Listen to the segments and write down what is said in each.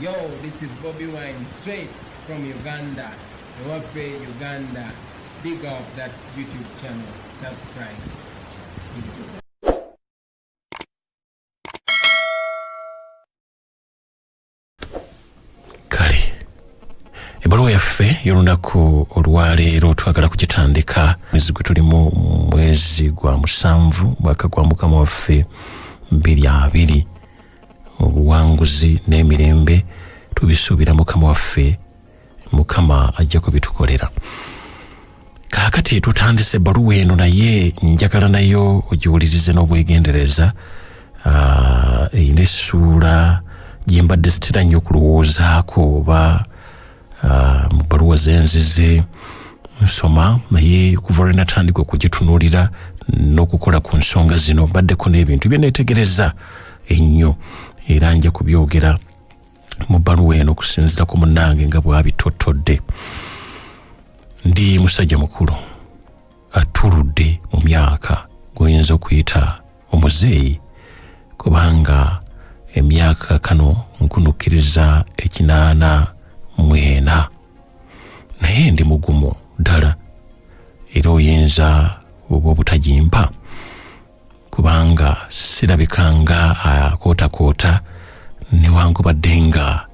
Yo, this is Bobi Wine straight from Uganda. Ewaffe Uganda. Big up that YouTube channel. Subscribe. Kale ebbaluwa yaffe y'olunaku olwaleero twagala kugitandika mwezi gwe tulimu, mwezi gwa musanvu, mwaka gwa mukama waffe 2020. Obuwanguzi n'emirembe tubisuubira mukama waffe, mukama ajja kubitukolera. Kaakati tutandise ebbaluwa eno, naye njagala nayo ogiwulirize n'obwegendereza. Erina essuula gye mbadde sitera nnyo okulowoozaako oba mu bbaluwa zenzize nsoma, naye okuva lwe natandika okugitunuulira n'okukola ku nsonga zino mbaddeko n'ebintu bye neetegereza ennyo, era nja kubyogera mu bbaluwa eno okusinziira ku munnange nga bw'abitottodde. Ndi musajja mukulu atuludde mu myaka gw'oyinza okuyita omuzeeyi, kubanga emyaka kano nkunukkiriza 84, naye ndi mugumu ddala, era oyinza oba obutagimpa kubanga sirabika nga akootakoota, newankubadde nga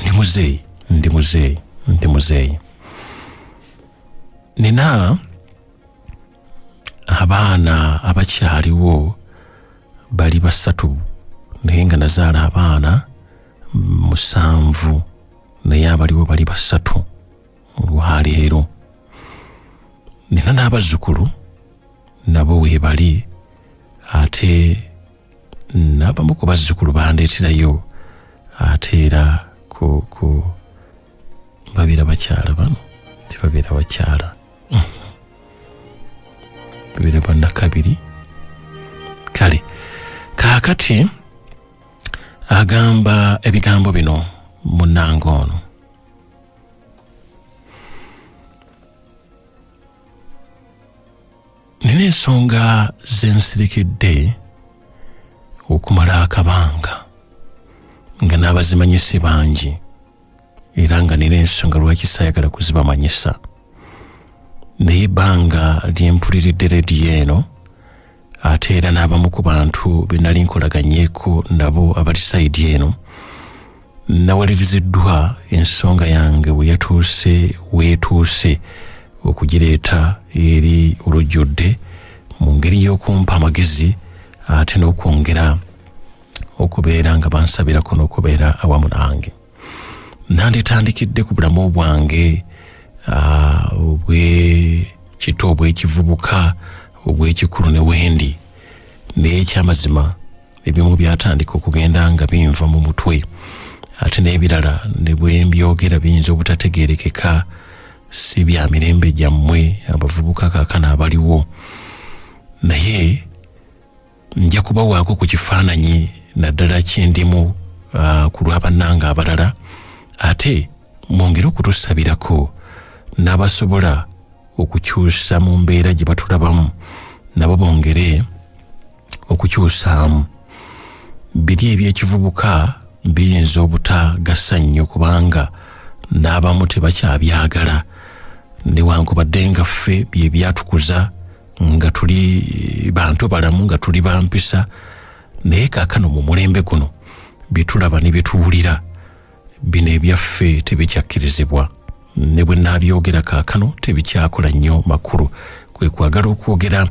ndi muzeeyi, ndi muzeeyi, ndi muzeeyi. Nina abaana abakyaliwo bali basatu, naye nga nazaala abaana 7, naye abaliwo bali 3 olwaleero. Nina n'abazzukulu nabo weebali, ate n'abamu ku bazzukulu bandeeterayo, ate era ku babeera bakyala bano, tebabeera bakyala, babeera bannakabiri. Kale kaakati agamba ebigambo bino munnange ono: nina ensonga zensirikiddde okumala akabanga nga n'abazimanyisi bangi, era nga nina ensonga lwaki saayagala kuzibamanyisa, naye ebbanga lyempuliridde rediyo eno, ate era n'abamu ku bantu be nali nkolaganyeeko nabo abali sayidi eno, nawaliriziddwa ensonga yange bwe yatuuse weetuuse okugireeta eri olujjudde mu ngeri y'okumpa amagezi, ate n'okwongera okubeera nga bansabirako n'okubeera awamu nange. Nanditandikidde ku bulamu bwange obwekito, obw'ekivubuka, obw'ekikulu ne wendi, naye ekyamazima ebimu byatandika okugenda nga binva mu mutwe, ate n'ebirala ne bwe mbyogera biyinza obutategeerekeka, si bya mirembe gyammwe abavubuka kaakano abaliwo, naye nja kubawaako ku kifaananyi naddala kyendimu ku lwa bannange abalala, ate mwongere okutusabirako n'abasobola okukyusa mu mbeera gye batulabamu nabo bongere okukyusaamu. Biri ebyekivubuka biyinza obutagasa nnyo kubanga n'abamu tebakyabyagala, newankubadde nga ffe bye byatukuza nga tuli bantu balamu, nga tuli bampisa, naye kaakano mu mulembe guno bye tulaba ne bye tuwulira bino ebyaffe tebikyakkirizibwa, ne bwe naabyogera kaakano tebikyakola nnyo makulu. Kwe kwagala okwogera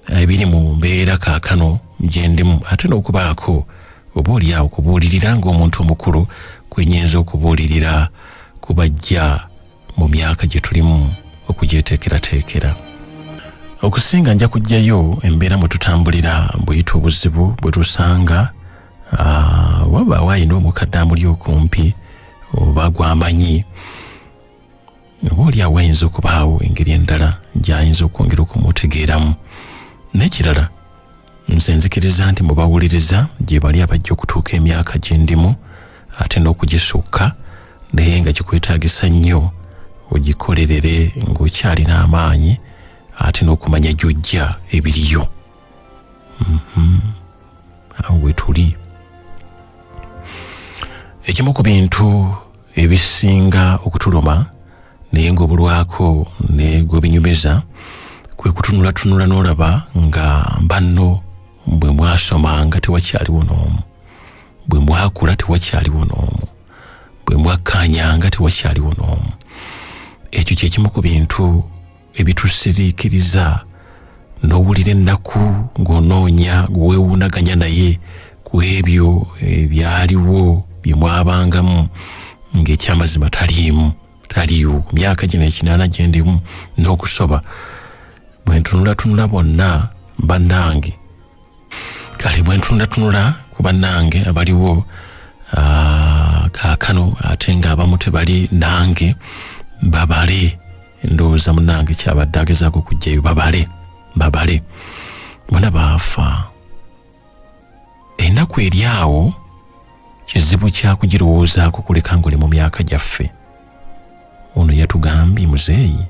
ebiri mu mbeera kaakano gye ndimu, ate n'okubaako oba oli awo kubuulirira ng'omuntu omukulu kwe nnyinza okubuulirira kubajja mu myaka gye tulimu okugyeteekerateekera. Okusinga nja kuggyayo embeera mwe tutambulira buyita obuzibu bwe tusanga, wabaawo alina omukadde amuli okumpi oba gw'amanyi, oba oli awo ayinza okubaawo engeri endala gy'ayinza okwongera okumutegeeramu. N'ekirala, nze nzikiriza nti mubawuliriza gye bali abajja okutuuka emyaka gye ndimu ate n'okugisukka, naye nga kikwetaagisa nnyo ogikolerere ng'okyalina amaanyi ate n'okumanya gy'ojja ebiriyo. Awo we tuli. Ekimu ku bintu ebisinga okutuluma naye ng'obulwako ne gwebinyumiza kwe kutunulatunula n'olaba nga banno bwe mwasomanga tewakyaliwo n'omu, bwe mwakula tewakyaliwo n'omu, bwe mwakkaanyanga tewakyaliwo n'omu. Ekyo kye kimu ku bintu ebitusiriikiriza n'owulira ennaku ng'onoonya weewuunaganya naye ku ebyo ebyaliwo bye mwabangamu ng'ekyamazima taliimu taliiwo. Ku myaka gino 80 gye ndimu n'okusoba, bwe ntunulatunula bonna bannange, kale bwe ntunulatunula ku bannange abaliwo kaakano ate ng'abamu tebali nange, babale ndowooza munnange kyabadde agezaako okujjayo, babale babale bona baafa. Ennaku eri awo kizibu kyakugirowoozaako kuleka ng'oli mu myaka gyaffe. Ono yatugambye muzeeyi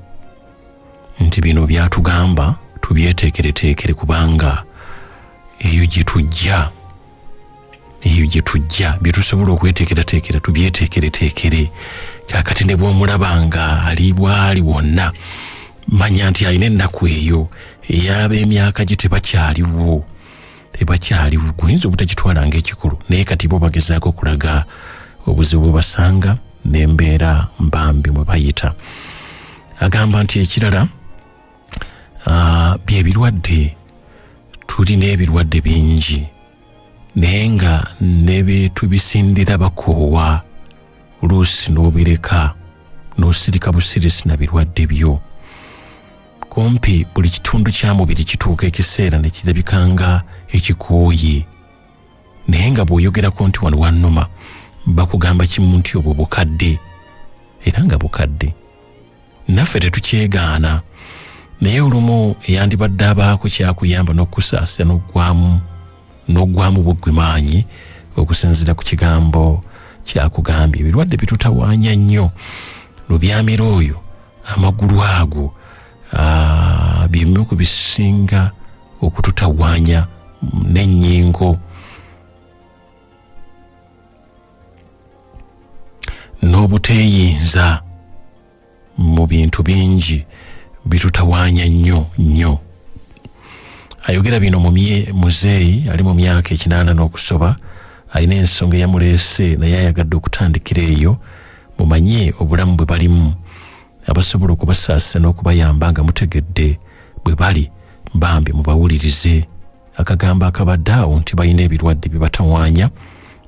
nti bino byatugamba tubyeteekereteekere kubanga eyo gye tujja, eyo gye tujja bye tusobola okweteekerateekera tubyeteekereteekere. Kaakati ne bw'omulaba nga ali bwali wonna, manya nti alina ennaku eyo ey'ab'emyaka gye tebakyaliwo, tebakyaliwo. Guyinza obutakitwala ng'ekikulu, naye kati bo bagezaako okulaga obuzibu bwe basanga n'embeera mbambi mwe bayita. Agamba nti ekirala bye birwadde. Tulina ebirwadde bingi naye nga ne bye tubisindira bakoowa, oluusi n'obireka n'osirika busirisi na birwadde byo. Kumpi buli kitundu kya mubiri kituuka ekiseera ne kirabika nga ekikooye, naye nga bw'oyogerako nti wano wannuma, bakugamba kimu nti obwo bukadde, era nga bukadde. Naffe tetukyegaana, naye olumu eyandibadde abaako kyakuyamba n'okukusaasira n'oggwamu n'oggwamu buggwi maanyi okusinziira ku kigambo kyakugambye. Ebirwadde bitutawaanya nnyo. Lubyamira oyo amagulu ago byebimu ku bisinga okututawaanya n'ennyingo n'obuteeyinza mu bintu bingi bitutawaanya nnyo nnyo. Ayogera bino mumye muzeeyi ali mu myaka 80 n'okusoba, alina ensonga eyamuleese naye ayagadde okutandikira eyo mumanye obulamu bwe balimu, abasobola okubasaasira n'okubayamba nga mutegedde bwe bali, bambi mubawulirize. Akagambo akabadde awo nti balina ebirwadde bibatawaanya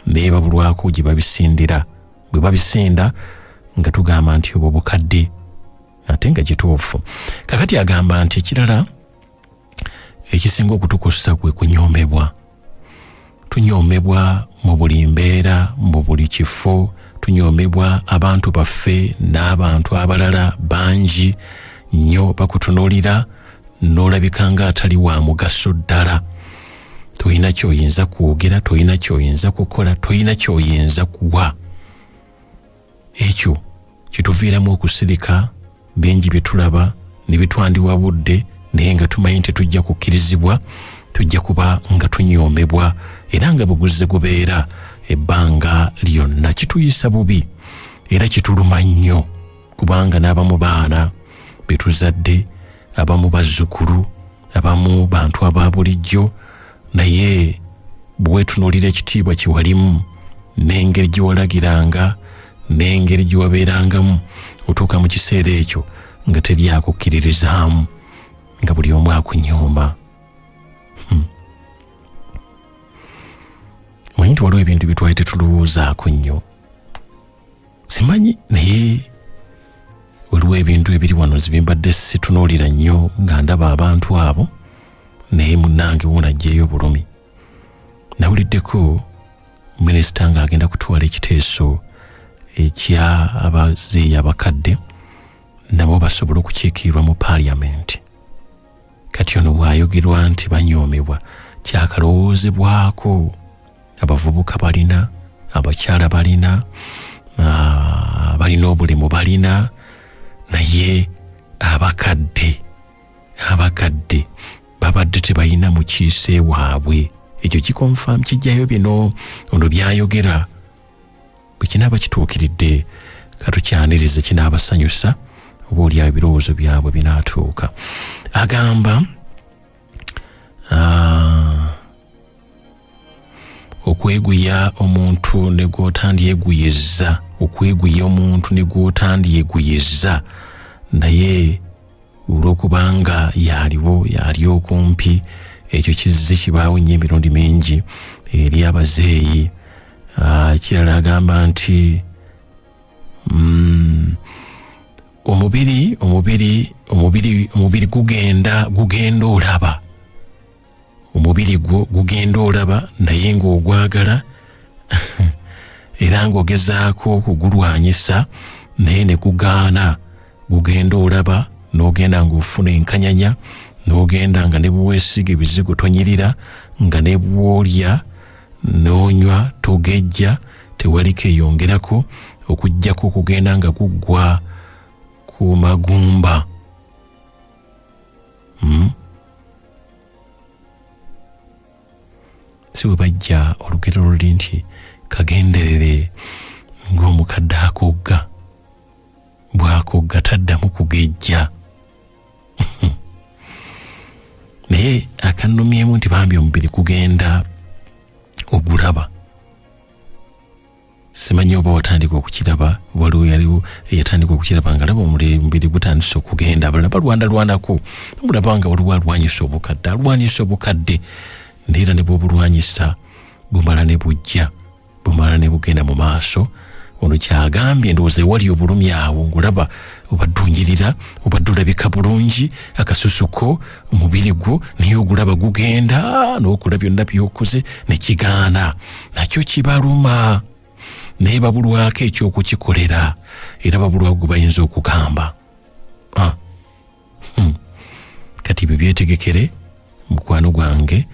naye babulwako gye babisindira, bwe babisinda nga tugamba nti obwo bukadde, ate nga kituufu. Kakati agamba nti ekirala ekisinga okutukosa kwe kunyoomebwa. Tunyoomebwa mu buli mbeera, mu buli kifo, tunyoomebwa abantu baffe n'abantu abalala bangi nnyo bakutunuulira n'olabika ng'atali wa mugaso ddala. Tolina ky'oyinza kwogera, tolina ky'oyinza kukola, tolina ky'oyinza kuwa. Ekyo kituviiramu okusirika bingi bye tulaba ne bitwandiwabudde, naye nga tumanyi tetujja kukkirizibwa, tujja kuba nga tunyoomebwa era nga buguzze gubeera ebbanga lyonna. Kituyisa bubi era kituluma nnyo kubanga n'abamu baana be tuzadde, abamu bazzukulu, abamu bantu aba bulijjo, naye bwetunuulira ekitiibwa kye walimu n'engeri gye walagiranga n'engeri gye wabeerangamu, otuuka mu kiseera ekyo nga teri akukkiririzaamu, nga buli omu akunyooma. Omanyi nti waliwo ebintu bye twali tetulowoozaako nnyo, simanyi, naye waliwo ebintu ebiri wano zibimbadde situnuulira nnyo nga ndaba abantu abo, naye munnange woona aggyeyo obulumi. Nawuliddeko minisita ng'agenda kutwala ekiteeso ekya abazeeyi abakadde nabo basobole okukiikirirwa mu paaliyamenti. Kati ono bw'ayogerwa nti banyoomebwa, kyakalowoozebwako abavubuka balina, abakyala balina, balina obulemu balina, naye abakadde abakadde babadde tebalina mukiise waabwe. Ekyo kikonfam kijjayo bino ono byayogera. Bwe Bwe kinaaba kituukiridde, katukyanirize, kinaabasanyusa, oba oliawo ebirowoozo byabwe binaatuuka. Agamba okweguya omuntu ne gwotandyeguyizza, okweguya omuntu ne gwotandyeguyizza, naye olwokubanga yaliwo, yali okumpi. Ekyo kizze kibaawo nnyo emirundi mingi eri abazeeyi. Kirala agamba nti omubiri gugenda olaba omubiri gwo gugenda olaba, naye ng'ogwagala era ng'ogezaako okugulwanyisa, naye ne gugaana. Gugenda olaba, n'ogenda ng'ofuna enkanyanya, n'ogenda nga ne bweweesiga ebizigo tonyirira, nga ne bw'olya n'onywa togejja, tewali keeyongerako okuggyako okugenda nga guggwa ku magumba. Si bwe bajja olugero luli nti kagenderere ng'omukadde akogga, bw'akogga taddamu kugejja. Naye akannumyemu nti bambi omubiri gugenda ogulaba. Simanyi oba watandika okukiraba, waliwo yaliwo eyatandika okukiraba nga laba omubiri gutandise okugenda. Abalala balwandalwanako, mulaba nga waliwo alwanyisa obukadde, alwanyisa obukadde, naye era ne bwobulwanyisa bumala ne bujja, bumala ne bugenda mu maaso. Ono kyagambye, ndowooza ewali obulumi awo ng'olaba obadde onyirira, obadde olabika bulungi, akasusuko, omubiri gwo, naye ogulaba gugenda, n'okola byonna by'okoze ne kigaana. Nakyo kibaluma, naye babulwako ekyokukikolera, era babulwako gwe bayinza okugamba. Kati bwe byetegekere, mukwano gwange,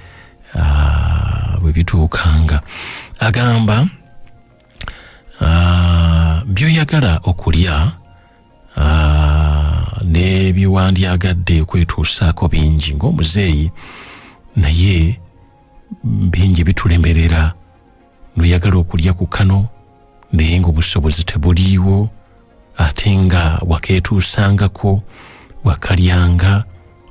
bwe bituukanga. Agamba byoyagala okulya n'ebyewandyagadde okwetuusaako bingi ng'omuzeeyi, naye bingi bitulemerera. Noyagala okulya ku kano, naye ng'obusobozi tebuliiwo, ate nga wakeetuusangako, wakalyanga,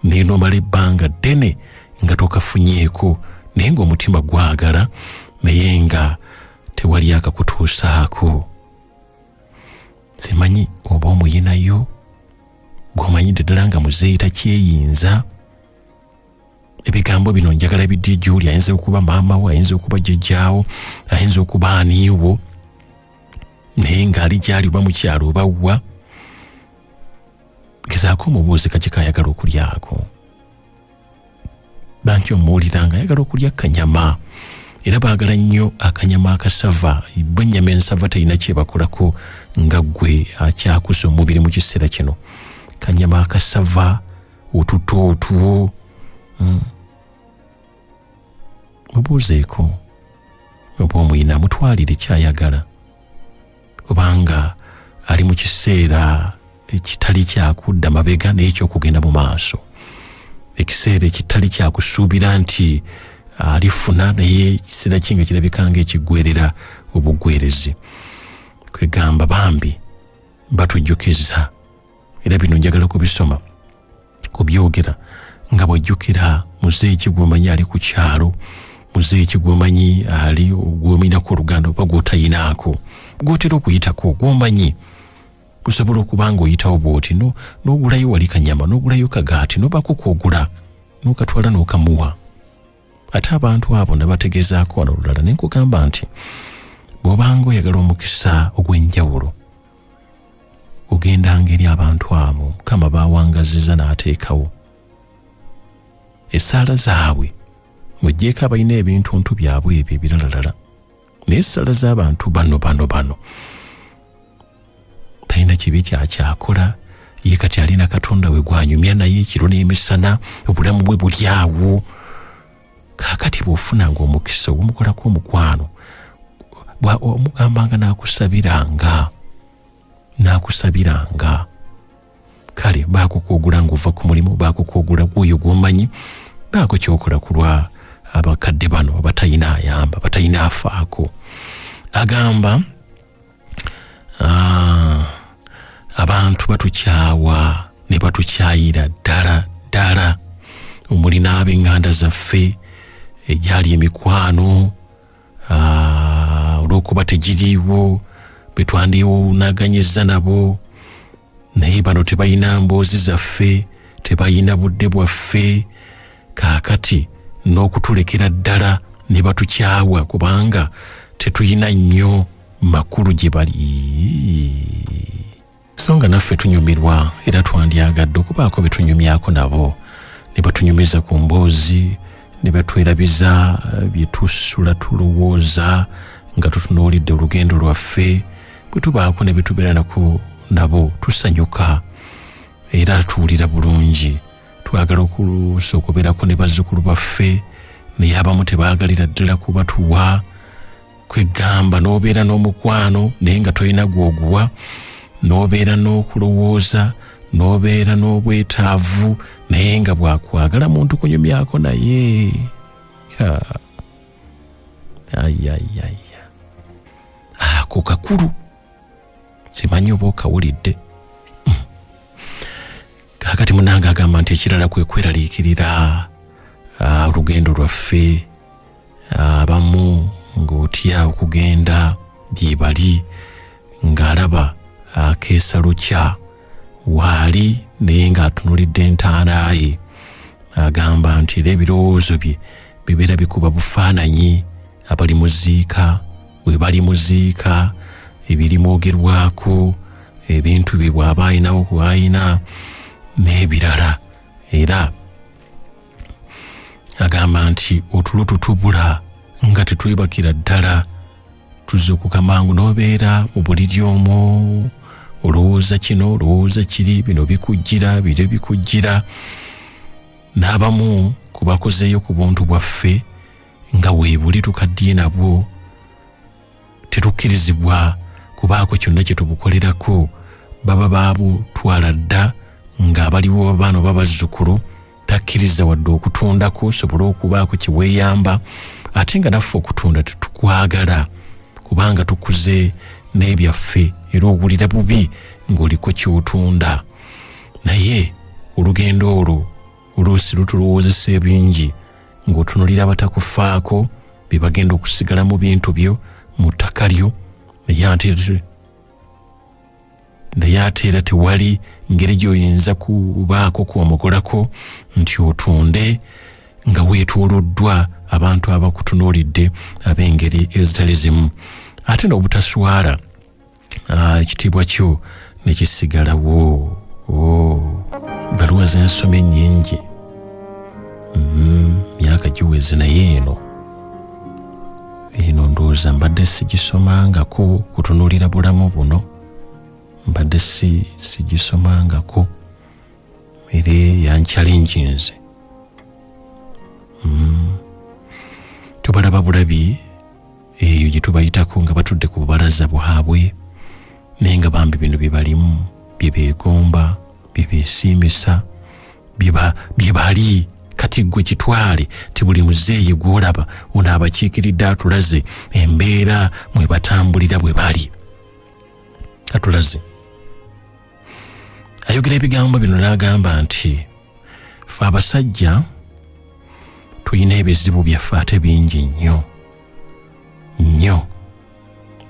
naye n'omala ebbanga ddene nga tokafunyeeko, naye ng'omutima gwagala, naye nga tewali akakutuusaako. Simanyi oba omuyinayo gw'omanyidde ddala nga muzeeyi takyeyinza. Ebigambo bino njagala bidde gy'oli. Ayinza okuba maama wo, ayinza okuba jjajjaawo, ayinza okuba aniiwo, naye ng'ali gy'ali oba mukyalo oba wa, gezaako omubuuzi kaki kayagala okulyako. Banki omuwulira nga ayagala okulya kanyama, era baagala nnyo akanyama akasava. Bwe ennyama ensava terina kyebakolako nga ggwe akyakusa omubiri mu kiseera kino. Kanyama akasava, otuto otwo, Mubuuzeeko oba omuyina, mutwalire kyayagala, obanga ali mu kiseera ekitali kyakudda mabega naye ekyokugenda mu maaso, ekiseera ekitali kyakusuubira nti alifuna, naye ekiseera kinga kirabika nga ekiggwerera obuggwerezi. Kwegamba bambi batujjukiza, era bino njagala kubisoma, kubyogera nga bw'ojjukira muzeeyi kigwomanyi ali ku kyalo, muzeeyi kigwomanyi ali gwominako oluganda oba gw'otayinaako, gw'otera okuyitako, gwomanyi osobola okuba nga oyitawo bw'oti n'ogulayo wali kanyama, n'ogulayo kagaati, n'obaako kwogula n'okatwala n'okamuwa. Ate abantu abo nabategezaako wano olulala ne nkugamba nti bw'obanga oyagala omukisa ogw'enjawulo, ogendanga eri abantu abo Mukama bawangaziza n'ateekawo essaala zaabwe. Ng'oggyeeko abalina ebintuntu byabwe ebyo ebiralalala, naye essaala z'abantu bano bano bano, talina kibi kyakyakola ye, kati alina Katonda we gwanyumya naye ekiro n'emisana, obulamu bwe buli awo. Kaakati bw'ofunanga omukisa ogumukolako omukwano, omugambanga n'akusabiranga, n'akusabiranga. Kale baako kwogula ng'ova ku mulimu, baako kwogula gwoyo gw'omanyi, baako kyokola ku lwa abakadde bano abatayina ayamba, abatayina afaako. Agamba Abantu batukyawa ne batukyayira ddala ddala, omuli n'ab'eŋŋanda zaffe egyali emikwano olw'okuba tegiriiwo be twandiwunaganyiza nabo, naye bano tebalina mboozi zaffe, tebalina budde bwaffe. Kaakati n'okutulekera ddala ne batukyawa kubanga tetulina nnyo makulu gye bali. So nga naffe tunyumirwa era twandyagadde okubaako be tunyumyako nabo, ne batunyumiza ku mboozi, ne batwerabiza bye tusula tulowooza nga tutunuulidde olugendo lwaffe. Bwe tubaako ne betubeera nako nabo tusanyuka era tuwulira bulungi. Twagala okuluusa okubeerako ne bazzukulu baffe, naye abamu tebaagalira ddala kubatuwa. Kwegamba n'obeera n'omukwano naye nga tolina gw'oguwa, n'obeera n'okulowooza, n'obeera n'obwetaavu naye nga bwakwagala muntu kunyumyako naye. Ayayaya, ako kakulu, simanyi oba okawulidde. Kaakati munange agamba nti ekirala kwe kweraliikirira olugendo lwaffe. Abamu ng'otya okugenda gye bali ng'alaba akeesa lukya waali naye ng'atunulidde entaana ye. Agamba nti era ebirowoozo bye bibeera bikuba bufaananyi abali muziika we bali muziika, ebirimwogerwako, ebintu bye bw'aba alinawo kw'alina n'ebirala. Era agamba nti otulo tutubula nga tetwebakira ddala, tuzuukuka mangu n'obeera mu buliri omwo, olowooza kino, olowooza kiri, bino bikujjira, biro bikujjira. N'abamu ku bakozeeyo ku buntu bwaffe nga weebuli tukaddiye nabwo, tetukkirizibwa kubaako kyonna kye tubukolerako. Baba baabutwala dda ng'abaliwo babaana oba bazzukulu, takkiriza wadde okutundako osobole okubaako kye weeyamba. Ate nga naffe okutunda tetukwagala kubanga tukuze n'ebyaffe, era owulira bubi ng'oliko ky'otunda. Naye olugendo olwo oluusi lutulowoozesa ebingi, ng'otunulira abatakufaako be bagenda okusigala mu bintu byo, mu ttaka lyo, naye ate era tewali ngeri gy'oyinza kubaako kwomugolako nti otunde nga weetooloddwa abantu abakutunuulidde ab'engeri ezitali zimu. Ate n'obutaswala, ekitiibwa kyo ne kisigalawo. Baluwa z'ensoma ennyingi, myaka giweze, naye eno eno ndowooza mbadde sigisomangako. Kutunuulira bulamu buno mbadde sigisomangako, era yanchallenginze. Tubalaba bulabi eyo gye tubayitako nga batudde ku bubalaza bwabwe, naye nga bambi bino bye balimu, bye beegomba, bye beesiimisa, bye bali. Kati ggwe kitwale ti buli muzeeyi gw'olaba ono abakiikiridde atulaze embeera mwe batambulira bwe bali, atulaze. Ayogera ebigambo bino n'agamba nti ffe abasajja tulina ebizibu byaffe ate bingi nnyo nnyo,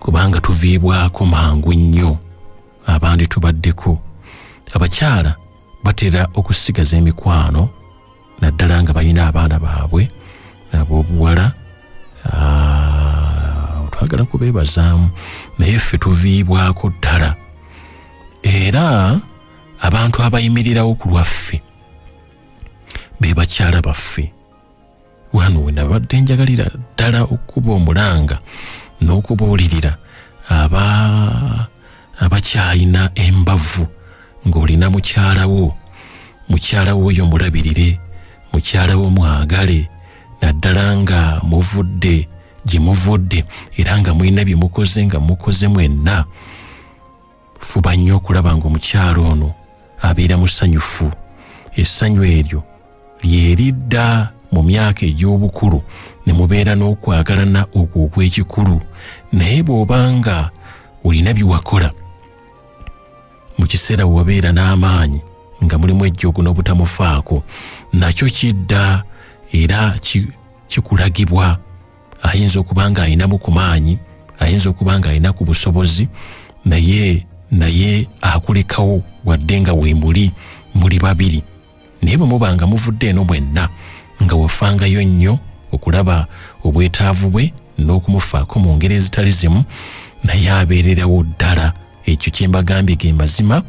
kubanga tuviibwako mangu nnyo abandi tubaddeko. Abakyala batera okusigaza emikwano naddala nga balina abaana baabwe ab'obuwala, twagala kubeebazaamu, naye ffe tuviibwako ddala. Era abantu abayimirirawo ku lwaffe be bakyala baffe. Wano we nabadde njagalira ddala okuba omulanga n'okubuulirira abakyalina embavu, ng'olina mukyala wo, mukyala wo oyo mulabirire, mukyala wo mwagale, naddala nga muvudde gye muvudde era nga mulina bye mukoze nga mukoze mwenna. Fuba nnyo okulaba ng'omukyala ono abeera musanyufu. Essanyu eryo lyeridda mu myaka egy'obukulu ne mubeera n'okwagalana okwo okw'ekikulu. Naye bw'obanga olina bye wakola Mu kiseera we wabeera n'amaanyi nga mulimu ejjoogo n'obutamufaako, nakyo kidda era kikulagibwa. Ayinza okuba nga alinamu ku maanyi, ayinza okuba nga alina ku busobozi, naye akulekawo wadde nga weemuli muli babiri. Naye bwe muba nga muvudde eno mwenna, nga wafangayo nnyo okulaba obwetaavu bwe n'okumufaako mu ngeri ezitali zimu, naye abeererawo ddala. Ekyo kye mbagambye ge mazima.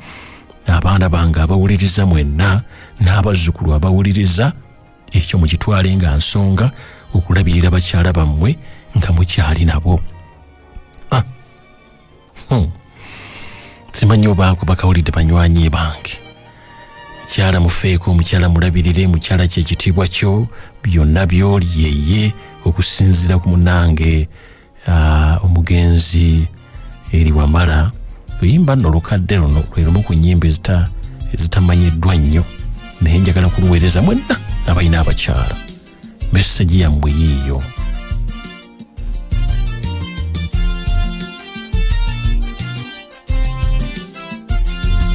Abaana bange abawuliriza mwenna n'abazzukulu abawuliriza, ekyo mukitwale nga nsonga okulabirira bakyala bammwe nga mukyali nabo. Simanyi obaako bakawulidde banywanyi bange. Mukyala mufeeko, omukyala mulabirire, mukyala kyekitiibwa kyo, byonna byoli yeye. Okusinziira ku munange omugenzi eri Wamala, luyimba nno lukadde luno lwe lumu ku nnyimba ezitamanyiddwa nnyo, naye njagala kuluweereza mwenna abalina abakyala. Message yammwe yiiyo.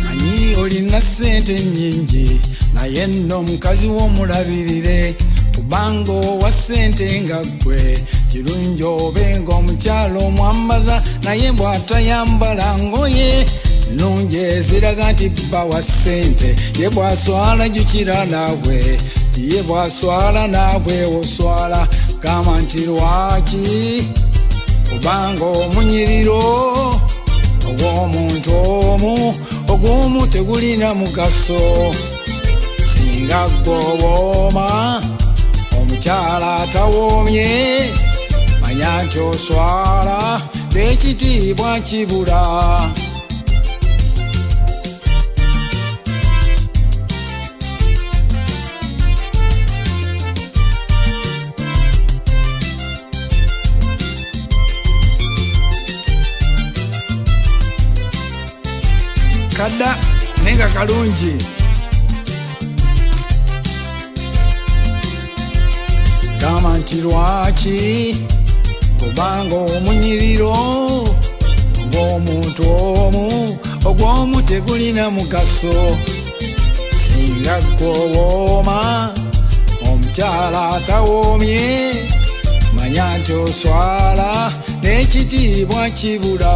Manyi olina ssente nnyingi, naye nno omukazi w'omulabirire, kubanga owa ssente nga ggwe kirungi obe ng'omukyala omwambaza, naye bw'atayambala ngoye nnungi eziraga nti bba wa ssente, ye bw'aswala jjukira naawe, ye bw'aswala naawe oswala. Gamba nti lwaki? Kubanga omunyiriro ogw'omuntu omu ogumu tegulina mugaso. Singa ggwe owooma, omukyala atawoomye, manya nti oswala n'ekitiibwa kibula. Kadda naye nga kalungi. Gamba nti lwaki? Kubanga omunyiriro ogw'omuntu omu ogw'omu tegulina mugaso. Singa ggwe owooma, omukyala atawoomye, manya nti oswala n'ekitiibwa kibula.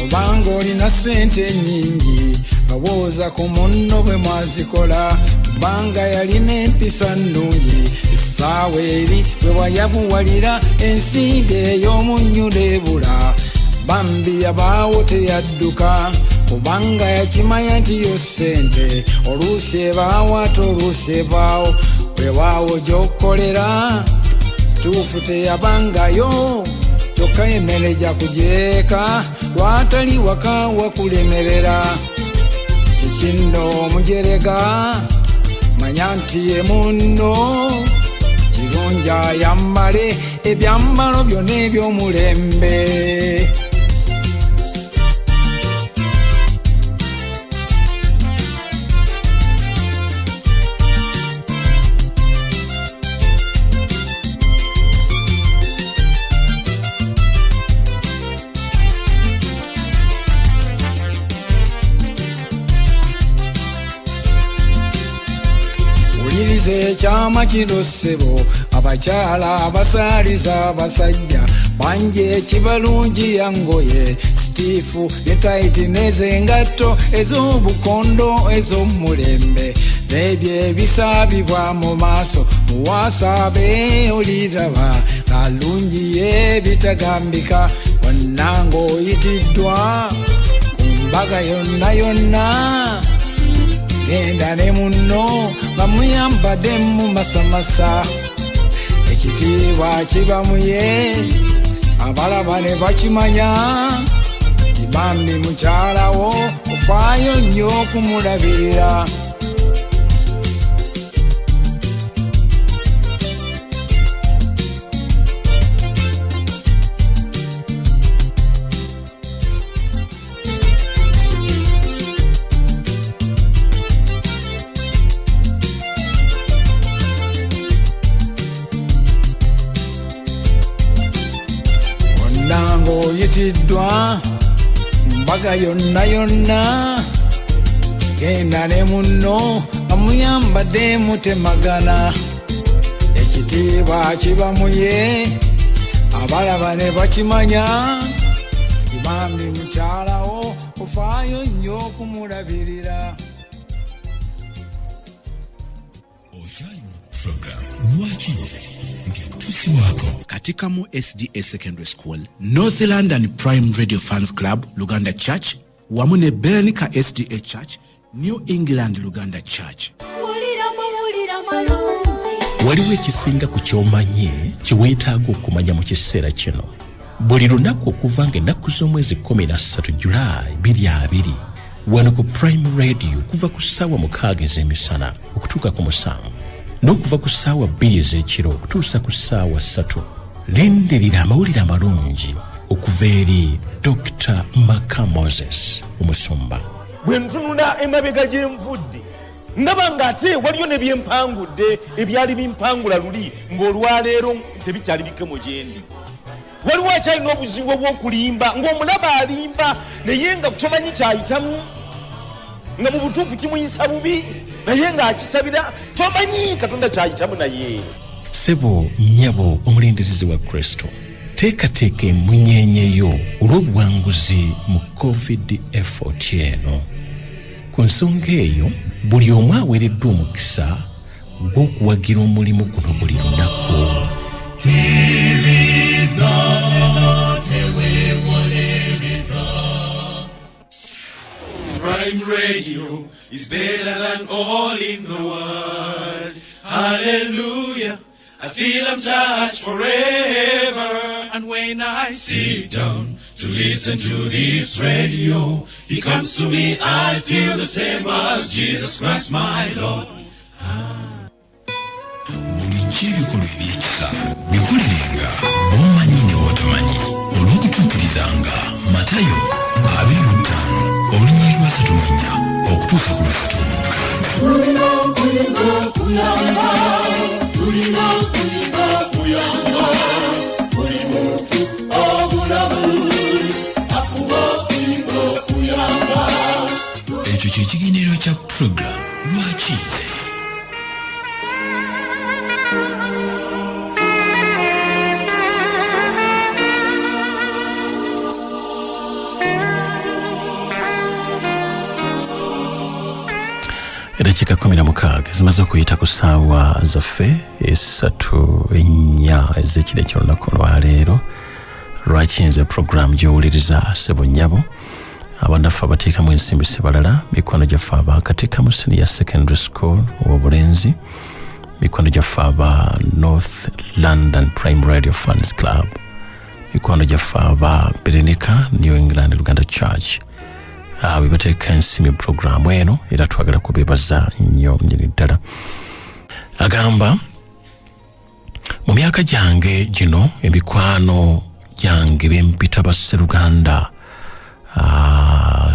Obanga olina ssente nnyingi, lowooza ku munno bwe mwazikola, kubanga yalina empisa nnungi. Essaawa eri bwe wayabuwalira ensimbi ey'omunnyu n'ebula, bambi yabaawo teyadduka, kubanga yakimanya nti yo ssente oluusi ebaawo ate oluusi evaawo. Weewaawo gy'okolera kituufu teyabangayo, kyokka emmere gya kugyeka lwatali waka wakulemerera. Kikinno omujerega, manya nti ye munno, kirungi ayambale ebyambalo byonna eby'omulembe. Wuliriza ekyama kino ssebo, abakyala abasaaliza abasajja bangi ekibalungi ya ngoye sitiifu ne tayiti n'ezengatto ez'obukondo ez'omulembe n'ebyo ebisaabibwa mu maaso muwasaabe oliraba kalungi ebitagambika. Wonna ng'oyitiddwa ku mbaga yonna yonna, genda ne munno nga muyambadde mu masamasa, ekitiibwa kiba muye abalaba ne bakimanya kibambi mukyalawo ofaayo nnyo okumulabirira. Toyitiddwa mbaga yonna yonna, genda ne munno nga muyambadde mutemagana. Ekitiibwa kiba muye, abalaba ne bakimanya. Bambi mukyalawo ofaayo nnyo okumulabirira. Okyali mu program Lwaki Nze ng'ekutuusibwako Katikamu SDA Secondary School, North London Prime Radio Fans Club Luganda Church wamu ne Berenika SDA Church, New England Luganda Church. Waliwo ekisinga ku ky'omanyi kye weetaaga okumanya mu kiseera kino. Buli lunaku okuva ng'ennaku z'omwezi 13 Julayi 2020 wano ku Prime Radio okuva ku ssaawa 6 ez'emisana okutuuka ku 7 n'okuva ku ssaawa 2 ez'ekiro okutuusa ku ssaawa 3, lindirira amawulire amalungi okuva eri Dr. Maka Moses omusumba. Bwe ntunula emabega gye nvudde, ndaba ng'ate waliyo ne bye mpangudde ebyali bimpangula luli ng'olwaleero tebikyali bikemo gye ndi. Waliwo akyalina obuzibu obw'okulimba, ng'omulaba alimba naye nga tomanyi kyayitamu, nga mu butuufu kimuyisa bubi naye ng'akisabira, tomanyi Katonda kyayitamu naye. Ssebo, nnyabo omulindirizi wa Kristo, teekateeka emunyeenye yo olw'obuwanguzi mu covid effort eno. Ku nsonga eyo, buli omu aweereddwa omukisa gw'okuwagira omulimu guno buli lunaku. Prime Radio is better than all in the world. Hallelujah. I feel I'm touched forever. And when I sit down to listen to this radio, he comes to me, I feel the same as Jesus Christ, my Lord. Bulijjo ebikolwa eby'ekisa bikolerenga b'omanyi ne b'otomanyi, olw'okutuukirizanga Matayo 25 olunyiriri lwa 34 okutuusa ku lwa 36. Tulina okuyiga okuyamba, tulina okuyiga okuyamba. Buli muntu obulamu afuba okuyiga okuyamba. Ekyo kye kigendererwa kya program Lwaki Nze. Eddakiika 16 zimaze okuyita ku ssaawa zaffe esatu ennya ez'ekiro eky'olunaku lwaleero. Lwaki Nze puroguramu gy'owuliriza, ssebo, nnyabo. Abannaffe abateekamu ensimbi si balala, mikwano gyaffe aba Katekamu Senior Secondary School obulenzi, mikwano gyaffe aba North London Prime Radio Fans Club, mikwano gyaffe aba Berenika New England Luganda Church, be bateeka ensimbi mu puroguramu eno, era twagala kubeebaza nnyo nnyini ddala. Agamba, mu myaka gyange gino emikwano gyange bempita basseruganda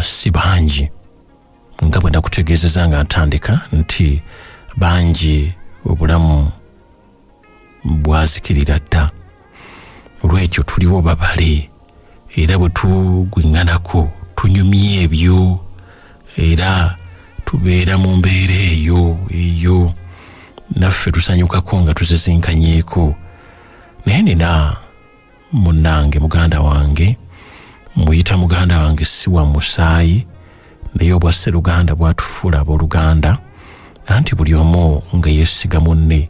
si bangi, nga bwe nakutegeezeza nga ntandika nti bangi obulamu bwazikirira dda. Olwekyo tuliwo babale, era bwe tugwiŋŋanako tunyumya ebyo, era tubeera mu mbeera eyo eyo naffe tusanyukako nga tusisinkanyeeko. Naye nina munnange, muganda wange, muyita muganda wange, si wa musaayi, naye obwa sseruganda bwatufuula abooluganda, anti buli omu nga yeesiga munne.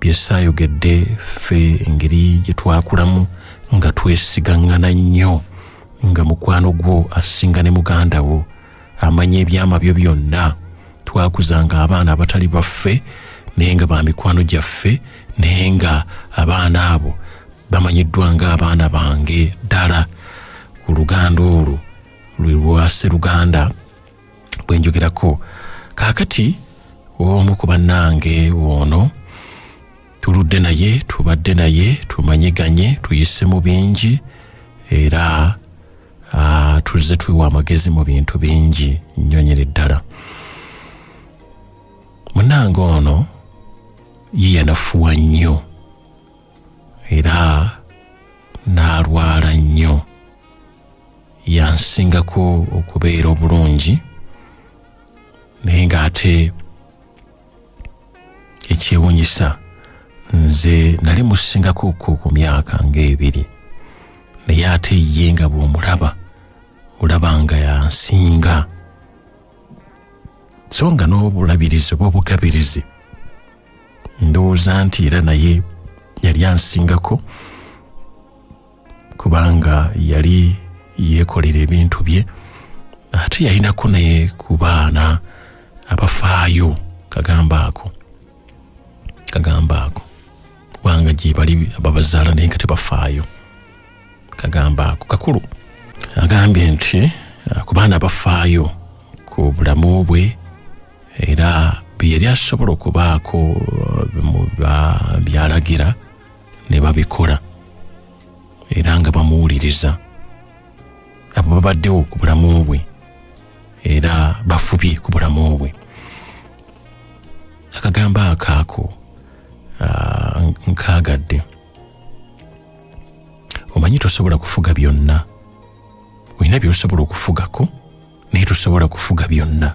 Bye saayogedde, ffe engeri gye twakulamu nga twesigaŋŋana nnyo, nga mukwano gwo asinga ne muganda wo, amanya ebyama byo byonna. Twakuzanga abaana abatali baffe naye nga ba mikwano gyaffe, naye nga abaana abo bamanyiddwa ng'abaana bange ddala. Oluganda olwo lwe lwa sseruganda bwe njogerako. Kaakati omu ku bannange ono tuludde naye, tubadde naye, tumanyiganye, tuyise mu bingi, era tuzze tuwa amagezi mu bintu bingi nnyo nyini ddala. Munnange ono ye yanafuwa nnyo era n'alwala nnyo. Yansingako okubeera obulungi, naye ng'ate ekyewunyisa nze nali musingako ku myaka ng'ebiri, naye ate ye nga bw'omulaba olaba nga yansinga. So nga n'obulabirizi oba obugabirizi ndowooza nti era naye yali ansingako, kubanga yali yeekolera ebintu bye, ate yalinako naye ku baana abafaayo. Kagamba ako kubanga gye bali ababazaala naye nga tebafaayo. Kagamba ako kakulu agambye nti ku baana abafaayo ku bulamu bwe, era bye yali asobola okubaako byalagira ne babikola, era nga bamuwuliriza. Abo babaddewo ku bulamu bwe era bafubye ku bulamu bwe. Akagamba akaako nkaagadde. Omanyi tosobola kufuga byonna, olina by'osobola okufugako naye tosobola kufuga byonna.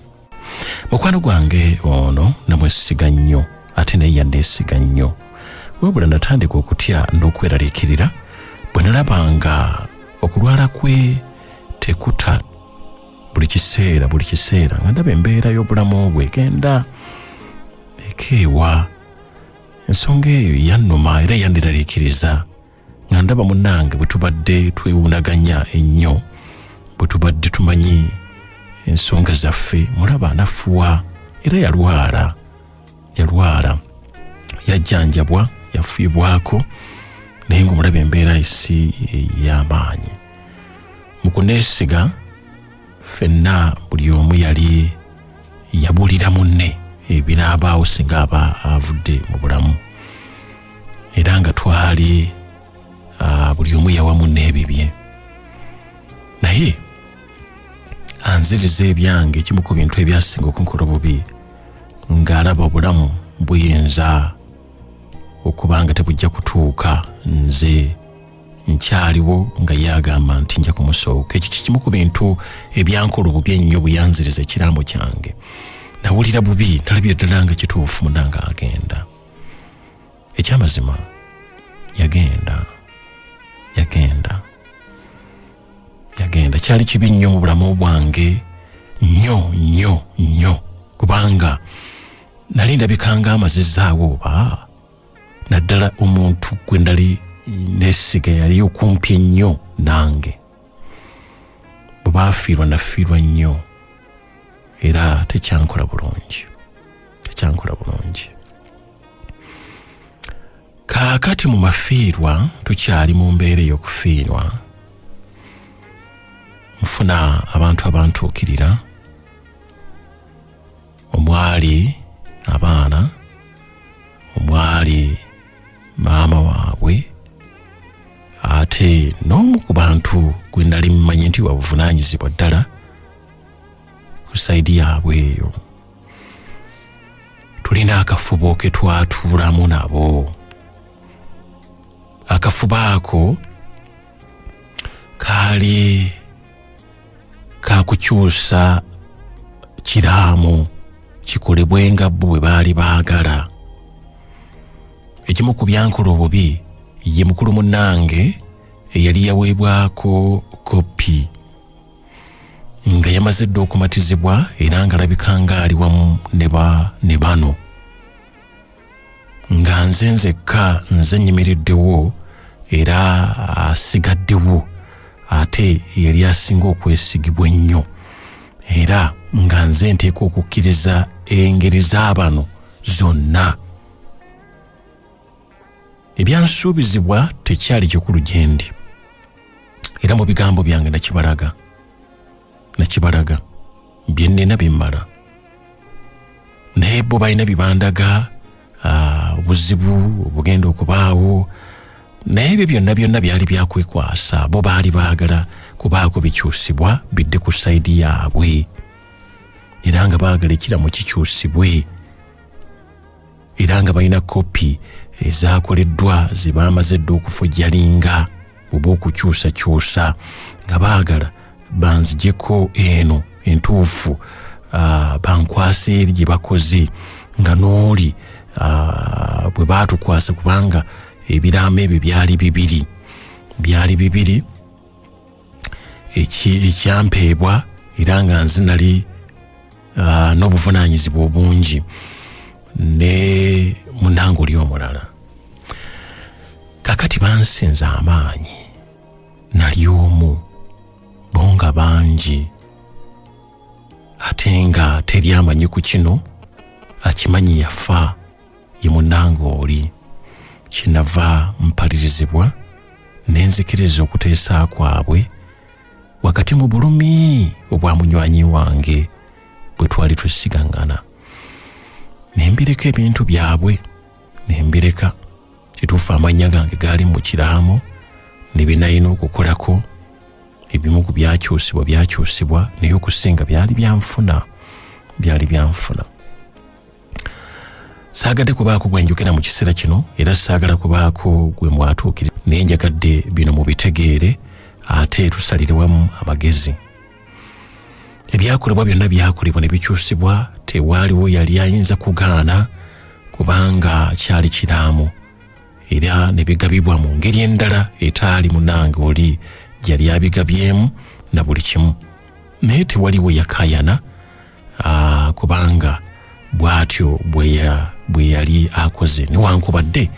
Mukwano gwange ono namwesiga nnyo, ate naye yanneesiga nnyo. Wabula natandika okutya n'okweraliikirira bwe nalaba nga okulwala kwe tekuta buli kiseera buli kiseera, nga ndaba embeera y'obulamu bwe egenda ekeewa. Ensonga eyo yannuma era yandiraliikiriza, nga ndaba munnange bwe tubadde twewuunaganya ennyo, bwe tubadde tumanyi ensonga zaffe, mulaba anafuwa. Era yalwala, yajjanjabwa, yafiibwako, naye ng'omulaba embeera si ey'amaanyi. Mu kuneesiga ffenna buli omu yali yabuulira munne ebinaabaawo singa aba avudde mu bulamu, era nga twali buli omu yawa munne ebibye. Naye anziriza ebyange, ekimu ku bintu ebyasinga okunkola obubi, ng'alaba obulamu buyinza okuba nga tebujja kutuuka nze nkyaliwo, nga ye agamba nti nja kumusooka. Ekyo kikimu ku bintu ebyankola obubi ennyo. Buyanziriza ekiraamo kyange, nawulira bubi, nalabira ddala nga kituufu munange agenda. Ekyamazima yagenda. Kyali kibi nnyo mu bulamu bwange, nnyo nnyo nnyo, kubanga nali ndabikanga amazizaawo oba naddala omuntu gwe nali neesiga yali okumpi ennyo nange. Bwe baafiirwa nafiirwa nnyo, era tekyankola bulungi. Kaakati mu mafiirwa tukyali mu mbeera ey'okufiirwa, nfuna abantu abantuukirira, omwali abaana, omwali maama waabwe, ate n'omu ku bantu gwe nali mmanyi nti wabuvunaanyizibwa ddala ku sayidi yaabwe eyo. Tulina akafubo ke twatuulamu nabo. Akafubo ako kaali kakukyusa kiraamo kikolebwe nga bo bwe baali baagala. Ekimu ku byankola obubi, ye mukulu munnange eyali yaweebwako kopi nga yamaze dda okumatizibwa, era nga alabika nga ali wamu ne bano, nga nze nzekka nze nnyimiriddewo era asigaddewo, ate yali asinga okwesigibwa ennyo, era nga nze nteeka okukkiriza engeri z'abano zonna. Ebyansuubizibwa tekyali kikulu gye ndi, era mu bigambo byange nakibalaga bye nnina bimmala, naye bo balina bibandaga obuzibu obugenda okubaawo, naye ebyo byonna byonna byali byakwekwasa. Bo baali baagala kubaako bikyusibwa bidde ku sayidi yaabwe, era nga baagala ekiramu kikyusibwe, era nga balina kopi ezakoleddwa ze baamaze dda okufojjalinga oba okukyusakyusa, nga baagala Banzijeko eno entuufu, bankwasa eri gye bakoze nga n'oli bwe baatukwasa, kubanga ebiraamo ebyo byali bibiri, byali bibiri, ekyampeebwa era nga nze nali n'obuvunaanyizibwa obungi ne munnange oli omulala. Kakati bansinza amaanyi, nali omu, bo nga bangi, ate nga teri amanyi ku kino, akimanyi yafa ye munnange oli. Kyenava mpalirizibwa ne nzikiriza okuteesa kwabwe wakati mu bulumi obwa munywanyi wange bwe twali twesigaŋŋana. Ne mbireka ebintu byabwe, ne mbireka. Kituufu amannya gange gaali mu kiraamo ne bye nalina okukolako, ebimu ku byakyusibwa byakyusibwa, naye okusinga byali byanfuna, byali byanfuna. Saagadde kubaako gwe njogera mu kiseera kino, era saagala kubaako gwe mwatuukire, naye njagadde bino mubitegeere ate tusalire wamu amagezi. Ebyakolebwa byonna byakolebwa ne bikyusibwa, tewaaliwo yali ayinza kugaana kubanga kyali kiraamo, era ne bigabibwa mu ngeri endala etaali munnange oli gyali abigabyemu na buli kimu, naye tewaliwo yakaayana, kubanga bw'atyo bwe yali akoze, newankubadde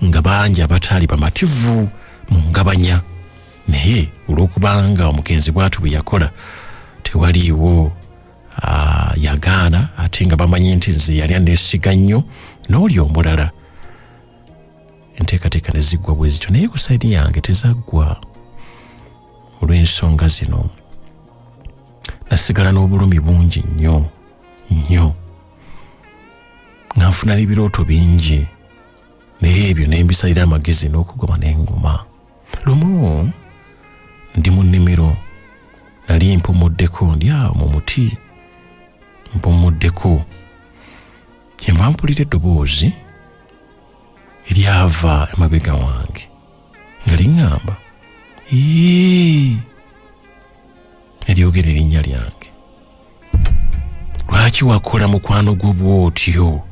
nga bangi abataali bamativu mu ngabanya, naye olw'okubanga omugenzi bw'atyo bwe yakola tewaliiwo yagaana, ate nga bamanyi nti nze yali aneesiga nnyo n'oli omulala. Enteekateeka ne ziggwa bwe zityo, naye ku sayidi yange tezaggwa olw'ensonga zino. Nasigala n'obulumi bungi nnyo nnyo, nga nfuna n'ebirooto bingi, naye ebyo ne mbisalira amagezi n'okugoma n'engoma. Lumu ndi mu nnimiro, nali mpumuddeko, ndi awo mu muti mpumuddeko, kyenva mpulira eddoboozi eryava emabega wange nga liŋŋamba, "Ee," eryogera erinnya lyange, "Lwaki wakola mukwano gwo bw'otyo?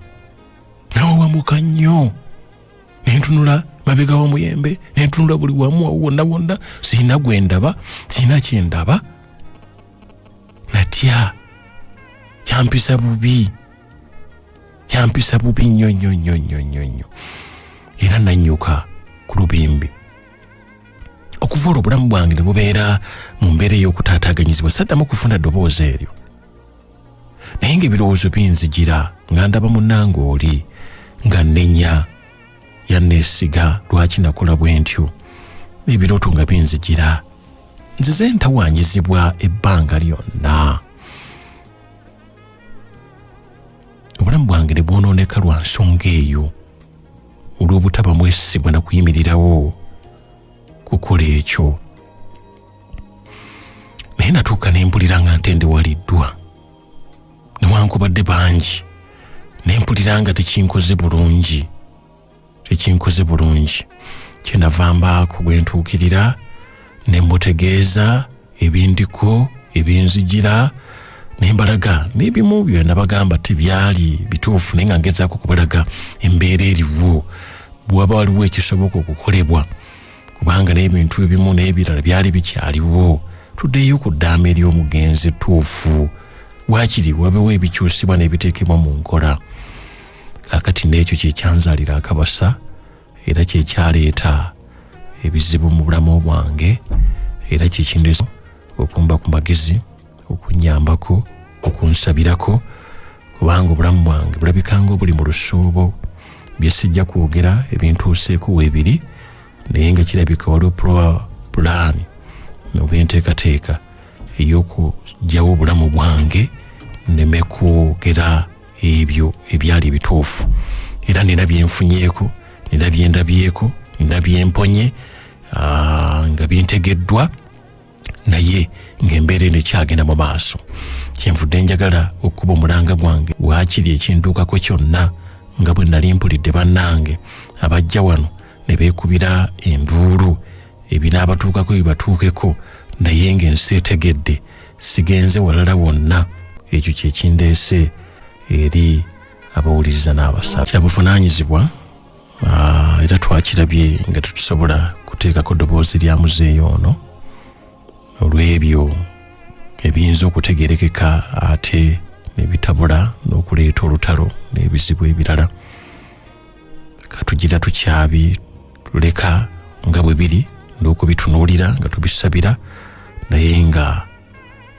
Nawe wamuka nnyo." Ne ntunula mabega w'omuyembe, ne ntunula buli wamu awo wonna wonna, sirina gwe ndaba, sirina kye ndaba. Natya, kyampisa bubi, kyampisa bubi nnyo nnyo nnyo nnyo nnyo nnyo, era nannyuka ku lubimbi. Okuva olwo obulamu bwange ne bubeera mu mbeera ey'okutaataaganyizibwa. Saddamu kufuna ddoboozi eryo, naye ng'ebirowoozo binzijira nga ndaba munnange oli nga nnenya, yanneesiga, lwaki nakola bwe ntyo? Ebirooto nga binzijira, nzize ntawaanyizibwa ebbanga lyonna. Obulamu bwange ne bwonooneka lwa nsonga eyo, olw'obutaba mwesigwa na kuyimirirawo kukola ekyo. Naye natuuka ne mpulira nga ntendewaliddwa, newankubadde bangi, ne mpulira nga tekinkoze bulungi, tekinkoze bulungi. Kyenava mbaako gwe ntuukirira ne mmutegeeza ebindiko ebinzijira, ne mbalaga n'ebimu bye nabagamba tebyali bituufu, naye nga ngezaako kubalaga embeera eriwo, bwaba waliwo ekisoboka okukolebwa, kubanga n'ebintu ebimu n'ebirala byali bikyaliwo. Tuddeyo ku ddaama ery'omugenzi ettuufu, waakiri wabewo ebikyusibwa n'ebiteekebwa mu nkola. Kaakati n'ekyo kye kyanzaalira akabasa, era kye kyaleeta ebizibu mu bulamu bwange, era kye kindeesa okumba ku magezi, okunnyambako, okunsabirako, kubanga obulamu bwange bulabika ng'obuli mu lusuubo. Bye sijja kwogera ebintuuseeko weebiri, naye nga kirabika waliwo pulaani oba enteekateeka ey'okuggyawo obulamu bwange nneme kwogera ebyo ebyali ebituufu. Era nina byenfunyeeko, nina byendabyeko, nina byemponye, nga bintegeddwa, naye ng'embeera eno ekyagenda mu maaso. Kyenvudde njagala okukuba omulanga gwange, waakiri ekintuukako kyonna, nga bwe nali mpulidde bannange abajja wano ne beekubira enduulu, ebinaabatuukako bibatuukeko, Naye ng'ensi etegedde sigenze walala wonna, ekyo kyekindeese eri abawuliriza n'abasaba. Kyabuvunaanyizibwa, era twakirabye nga tetusobola kuteekako ddoboozi lya muzeeyi ono olw'ebyo ebiyinza okutegerekeka ate nebitabula n'okuleeta olutalo n'ebizibu ebirala. Katugira tukyabi tuleka nga bwe biri n'okubitunuulira nga tubisabira, naye nga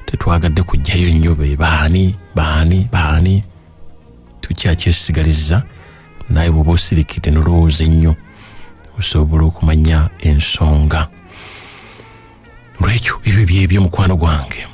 tetwagadde kujjayo nnyo be baani baani baani, tukyakyesigalizza. Naye bw'oba osirikidde nolowooza ennyo, osobola okumanya ensonga. Lwekyo ebyo byebyo, mukwano gwange.